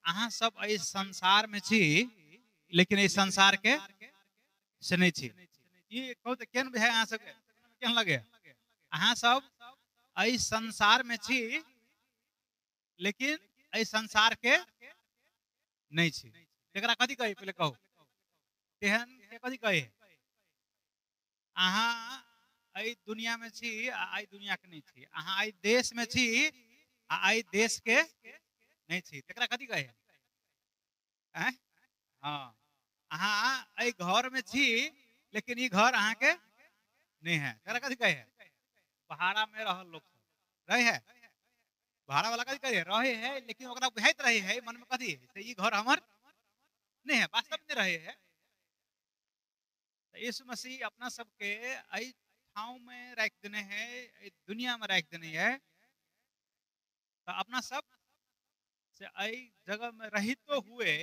अहाँ सब एहि संसार में छी लेकिन एहि संसार के से नहीं छी। ई कहू तऽ केहन बुझाय अहाँ सबके, केहन लगे? अहाँ सब एहि संसार में छी लेकिन एहि संसार के नहीं छी। एकरा कथी कही पहिले कहू, तेहन के कथी कही? अहाँ एहि दुनिया में छी आ एहि दुनिया के नहीं छी, अहाँ एहि देश में छी आ एहि देश के नहीं छी, तकरा कथी कहे? आँय? हाँ, अहाँ एहि घर में छी लेकिन ई घर अहाँ के नहीं है, तकरा कथी कहे? भाड़ा में रहल लोग सब रहे है, भाड़ा वाला कथी कहे? रहे है लेकिन ओकरा बुझाइत रहे है मन में कथी से ई घर हमर नहीं है, वास्तव में रहे है। तो यीशु मसीह अपना सबके एहि ठाव में राखि देने है, एहि दुनिया में राखि देने है। तो अपना सब से एहि जगह में रहितो हुए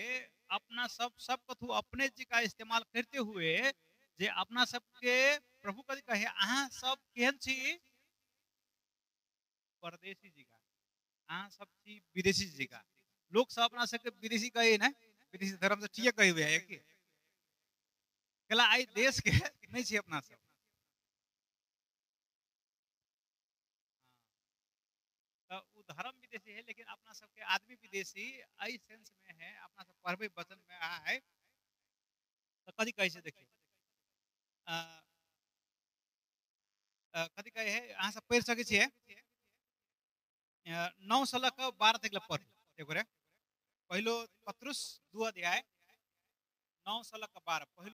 अपना सब सब कथू अपने जी का इस्तेमाल करते हुए जे अपना सबके प्रभु कथी कहे? अहाँ सब केहन छी? परदेशी जी का, अहाँ सब छी विदेशी जी का। लोग सब अपना सबके विदेशी कहे ने, विदेशी धर्म से ठीक कहे हुए है कि कला आई देश के नहीं छी अपना सब। तो वो धर्म विदेशी है लेकिन अपना सबके आदमी विदेशी एहि सेंस में है। अपना सब पढ़बे वचन में आ है तो कथी कहे छै देखियौ, कथी कहे है? अहाँ सब पढ़ि सकै छियै 9 से लऽ कऽ 12 तक पढ़ एक गोरे। पहिलो पत्रुस 2 अध्याय 9 से लऽ कऽ 12, पहिलो